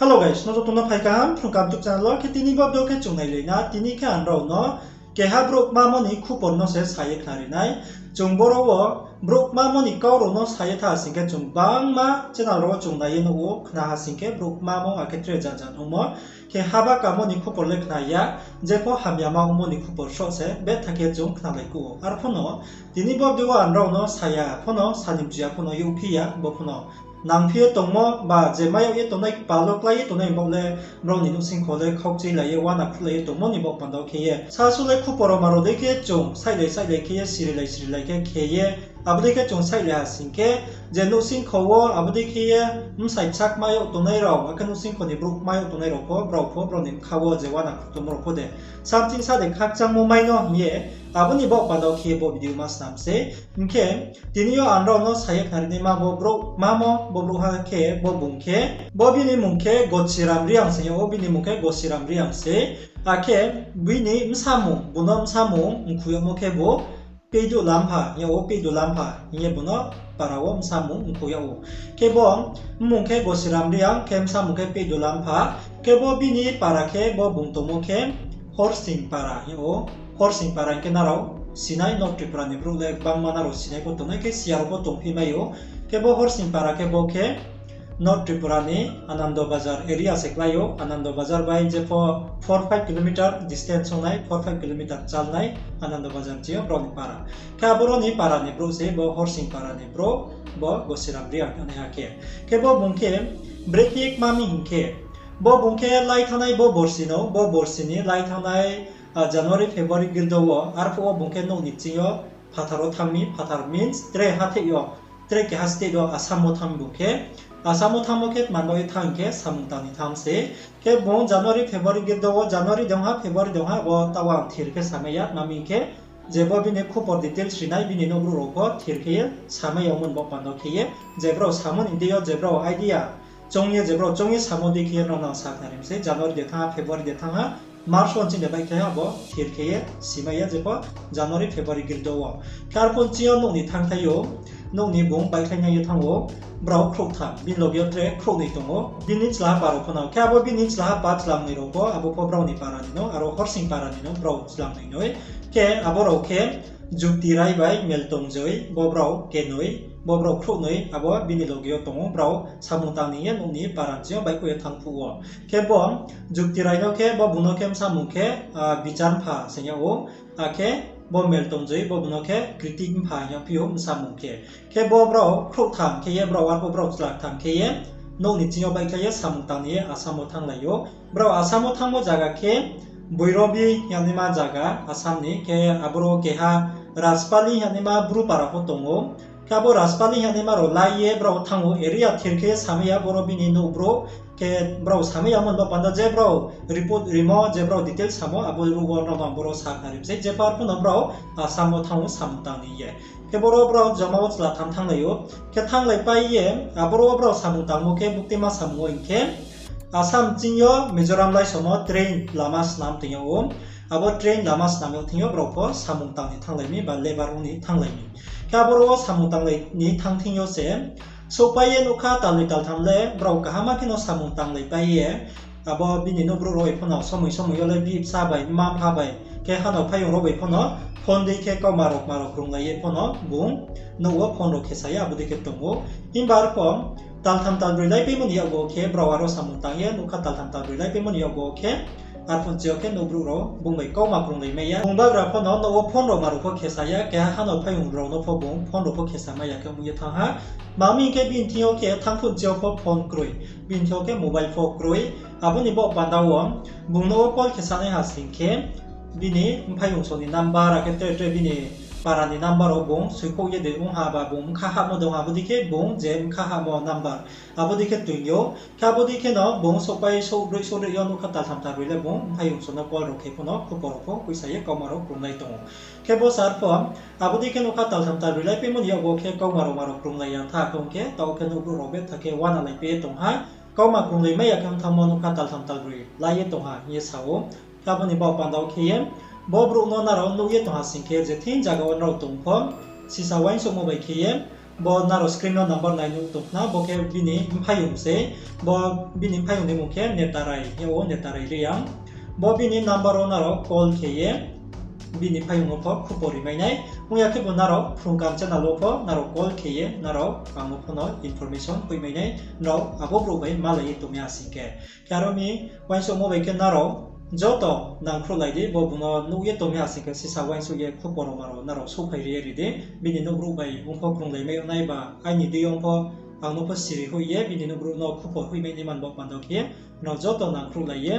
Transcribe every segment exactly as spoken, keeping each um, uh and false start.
Hello guys, no joto no phai kaham Phrung Kaham YouTube channel wo. Khe tini bo video khe chung nailai na, tini khe ang nrao no keha brouh kmamo ni khupor no se sa ye khnari nai. Chung boro wo brouh kmamo ni kau rao no sa ye tha sing khe chung gbangma channel rao wo chung nai ye nuh ou, khna ha sing khe brouh kmamo akhe tre jat jat ongmo. Khe haba kamo ni khupor le khna ya, jepho hamyama ongmo ni khupor sroh se betha khe chung khnalai kuh ou. Arphuh no tini bo video wo ang nrao no sa ya pho no, sa ni mchi ya pho no, youhphi ya bo pho no, nangphi ye tongmo ba je mai yag ye tongnai kpal wo klái ye tongnai baoh le, brao ni nouhsingkho le khaukchuilai ye, uana khruhlai ye tongmo ni baoh panda wo khe ye, sasu le khupor rao ma rao dei khe chung saihlai saihlai khe ye, sirilai sirilai khe khe ye, abo dei khe chung saihlai ha sing khe, je nouhsingkho wo abo dei khe ye bsai bsa kma yag tongnai rao, akhe nouhsingkho ni brouh kma yag tongnai rao pho, brao pho brao ni bkha wo je uana khruh tongmo rao pho de, samching sa de khakchangmo mai no hing ye, abo ni baoh panda wo khe ye bo video ma snam sei. Hing khe, tini yo ang nrao no sa ye khnari naima bo brouh kmamo, bo brouhha khe, bo bung khe, bo bini mmung khe Gosiram Reang se yag ou, bini mmung khe Gosiram Reang se. Akhe bini bsamung, bung no bsamung mkhu yagmo khe bo Peihdulampha yag ou, Peihdulampha hing ye bung no para wo bsamung mkhu yag ou. Khe bo mmung khe Gosiram Reang, khe bsamung khe Peihdulampha. Khe bo bini para khe bo bung tongmo khe Horsing para hing ou. Horsing para hing khe nrao sinai, North Tripura ni brouh le gbangma nrao sinai pho tongnai khe, si ya rao pho tongphi mai ou. Khe bo Horsing para khe bo khe North Tripura ni Anando Bazar area se klái ou. Anando Bazar bai jepho four five kilometer distance ong nai, four five kilometer chal nai Anando Bazar ching yo brao ni para. Khe aboro ni para ni brouh se bo Horsing para ni brouh, bo Gosiram Reang thanngnaiha khe. Khe bo bung khe brekhe kma mi hing khe, bo bung khe lái thanngnai bo borsi no, bo borsi ni lái thanngnai, ah, January, February girdo wo, arphuh wo bung khe nouh ni ching yo phathar wo thanng mi, phathar means tre hatheh yo, tre keha state wo Assam wo thanng mi bung khe. Assam wo thanngmo khe tma ni baoh ye thanng khe samung tang ni thanng se. Khe bung January, February girdo wo, January de ong ha, February de ong ha, bo taoh ang thir khe samai ya, tma mi hing khe, je bo bini khupor details rinai bini nouhbrouh rao pho thir khe ye samai ya ongmo ni baoh panda wo khe ye, je brao samo ni dei yo, je brao idea choung ye, je brao choung ye samo dei khe ye nrao no ang sa khnari mi sei, January de thanng ha, February de thanng ha, March wo chini de baihkhlai ha, abo thir khe ye simai ya jepho January, February girdo wo. Khe arphuh ching yo nouh ni thanngthai ou, nouh ni bung baihkhlai nai ye thanng ou, brao khrouhtham, bini loge yo tre khrouhnoi tong ou, bini chlahapa rao pho no. Khe abo bini chlahapa chlangnoi rao pho, abo pho brao ni para ni no, aro Horsing para ni no, brao chlangnoi noi. Khe abo rao khe Jukti Rai bai Meltong Joi, bo brao kenoi, bo brao khrouhnoi abo bini loge yo tong ou, brao samung tang ni ye nouh ni para ni ching yo baihkhouh ye thanng phuh wo. Khe bo Jukti Rai no khe, bo bung no khe bsamung khe, ah, Bichar Mpha se yag ou, akhe bo Meltong Joi, bo bung no khe Kritik Mpha hing yagphi ou bsamung khe. Khe bo brao khrouhtham khe ye, brao arphuh brao chla ktham khe ye, nouh ni ching yo baihkhlai ye samung tang ni ye Assam wo thannglai ou. Brao Assam wo thanngmo zaga khe Boirobi hing yagnaima zaga Assam ni, khe aboro keha Raspali hing yagnaima bru para pho tong ou. Khe abo Raspali hing yagnaima rao lái ye brao thanng ou, area thir khe samai ya, boro bini nouhbrouh. Khe brao samai yamo ni baoh panda je brao report rimo, je brao details samo, abo ruh wo nrao no boro sa khnari mi sei, jepho arphuh no brao Assam wo thanng ou samung tang ni ye. Khe boro brao joma wo chla tham thannglai ou. Khe thannglaipai ye, aboro wo brao samung tangmo khe buktui ma samung wo hing khe, Assam ching yo Mizoram laisomo train lama snam toing yag ou. Abo train lama snam yag thing yo brao pho samung tang ni thannglai mi ba labour ong ni thannglai mi. Khe aboro wo samung tanglai ni thanng thing yo se, souhpai ye nougkha talnoi taltham le brao kaham khe no samung tanglaipai ye, abo bini nouhbrouh rao bai pho no somoi somoi yo le bihih bsa bai, mma mpha bai, khe hanao phaiyong rao bai pho no phone dei khe kauma rao kma rao krunglai ye pho no bung nouh wo phone rao khesa ye abo dei khe tong ou. Himba arphuh taltham talbroi laipaimo ni yakgu wo khe brao aro samung tang ye nougkha taltham talbroi laipaimo ni yakgu wo khe, arphuh ching yo khe nouhbrouh rao bung bai kauma krunglai mai ya. Bung bagra pho no nouh wo phone rao ma rao pho khesa ya, keha hanao phaiyong rao no pho bung phone rao pho khesa mai ya khe ong ye thanng ha. Tma hing khe bini thing yo khe thanng phuh ching yo pho phone kroi, bini thing yo khe mobile pho kroi. Abo ni baoh panda wo bung nouh wo call khe sanaiha sing khe, bini mphaiyong song ni number, akhe tre tre bini para ni number wo bung soikhouh ye de ong ha ba bung bkha hahmo de ong ha, abo dei khe bung je bkha hahmo number, abo dei khe toing ou. Khe abo dei khe no bung souhpai souhbroi souhri yo nougkha taltham talbroi le bung mphaiyong song no call rao khe pho no khupor rao pho hoihsa ye kauma rao krunglai tong ou. Khe bo sir pho abo dei khe nougkha taltham talbroi laipaimo ni yakgu wo khe kauma rao ma rao krunglai ya tha khe ong khe, taoh khe nouhbrouh rao betha khe uanalaipai ye tong ha. Kauma krunglai mai ya khe ong thanngmo nougkha taltham talbroi lai ye tong ha hing ye sa ou. Khe abo ni baoh panda wo khe ye, bo brouh no nrao nuh ye tong ha sing khe, je thing zaga wo nrao tong pho, sisa uaingsouhmo bai khe ye, Bo nrao screen no number nai nuh tong khna, bo khe bini mphaiyong se. Bo bini mphaiyong ni mung khe Netarai hing ou, Netarai Reang. Bo bini number wo nrao call khe ye bini mphaiyong no pho khupor ri mai nai. Ong ya khebu nrao Phrung Kaham channel wo pho nrao call khe ye nrao ang no pho no information hoih mai nai, nrao abo brouh bai malai ye tong mi ha sing khe. Khe aro mi uaingsouhmo bai khe nrao joto nangkhruhlai di, bo bung no nuh ye tong mi ha sing khe sisa uaingsouh ye khupor rao ma rao nrao souhphai ri ye ri di. Bini nouhbrouh bai ong pho krunglai mai yag nai ba aini deing yo pho ang no pho siri hoih ye bini nouhbrouh no khupor hoih mai nai man baoh panda khe nrao joto nangkhruhlai ye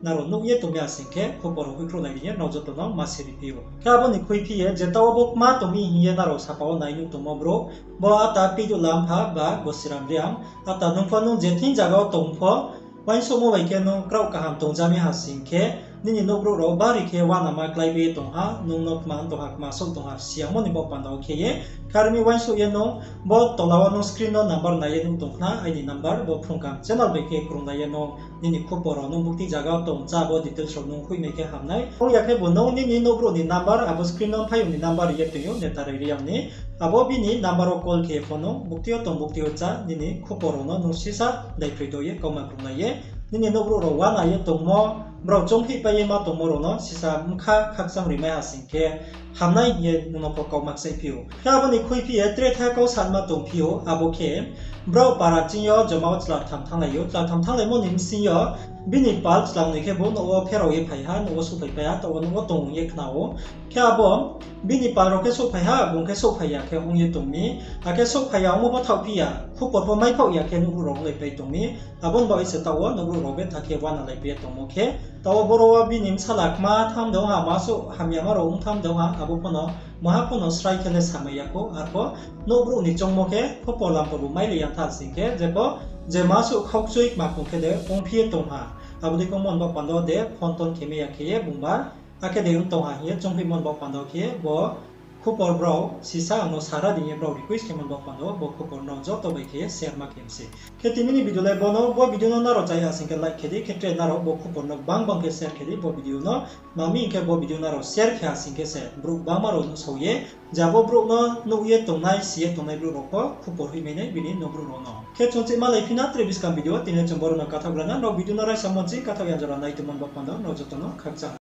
nrao nuh ye tong mi ha sing khe khupor rao hoihkhruhlai ri ye nrao joto no ma siri phi ou. Khe abo ni khuiphi ye je taoh wo bo kma tong mi hing ye nrao sapa wo nai nuh tongmo brouh, bo ata Piduh Lampha ba Gosiram Reang, ata nung pho nung je thing zaga wo tong pho, uaingsouhmo bai khe nung kraoh kaham tongja mi ha sing khe, nini nouhbrouh rao bari khe uanama kláipai ye tong ha, nung no kma tong ha, kma souh tong ha, siyamo ni baoh panda wo khe ye. Khe aro mi uaingsouh ye nung bo tola wo nung screen no number nai ye nuh tong khna, aini number, bo Phrung Kaham channel bai khe krunglai ye nung nini khupor rao nung bukti zaga wo tong chá bo details rao nung hoih mai khe ham nai. Ong ya khebu nung nini nouhbrouh ni number, abo screen no mphaiyong ni number ri ye toing ou, Netarai Reang ni. Abo bini number wo call khe pho nung bukti yo tong bukti yo chá nini khupor rao no nung sisa daiphroido ye kauma krunglai ye nini nouhbrouh rao uana ye tongmo, brao choungphihpai ye ma tongmo rao no sisa bkha khakchang ri mai ha sing khe ham nai hing ye nung no pho kauma kchaihphi ou. Khe abo ni khuiphi ye tretha kau sanma tongphi ou, abo khe brao para ching yo joma wo chla tham thannglai ou, chla tham thannglaimo ni bsing yo bini pal chla ong ni khe bo nouh wo pherao ye phai ha, nouh wo souhphaipai ha, taoh wo nouh wo tong ong ye khna ou. Khe abo bini pal rao khe souhphai ha, bung khe souhphai ya khe ong ye tong mi. Akhe souhphai ya ongmo pho thaohphi ya, khupor pho maiphaoh ya khe nouhbrouh rao onglaipai tong mi. Abo ni baoh ye se taoh wo nouhbrouh rao betha khe uanalaipai ye tongmo khe, taoh wo boro wo bini bsala kma tham de ong ha, ma souh hamyama rao ong tham de ong ha, abo pho no maha pho no srai khe le samai ya khou, arpho nouhbrouh ni choungmo khe khupor lampor bu mailai ya tha sing khe, jepho je ma souh khaukchui kma kong khe de ongphi ye tong ha. Abo dei khe ongmo ni baoh panda wo de phone ton khe mai ya khe ye bungba, akhe de ong tong ha hing ye choungphimo ni baoh panda wo khe bo khupor brao sisa ang no sara di hing ye brao request khemo ni baoh panda wo bo khupor no joto bai khe share ma khe mi se. Khe tini ni video le bo no, bo video no nrao chaya sing khe like khe di, khe tre nrao bo khupor no gbang gbang khe share khe di bo video no. Mami hing khe bo video nrao share khe ha sing khe se brouh gbangma rao nuhsao ye, je abo brouh no nuh ye tongnai, si ye tongnai brouh rao pho khupor hoih mai nai bini nouhbrouh rao no. Khe chung chih malai phi na tre buskang video, tini le chung boro no kathaoh gra na, nrao video no raisa mo ching kathaoh ya jora nai tongmo ni baoh panda wo nrao joto no khakchang.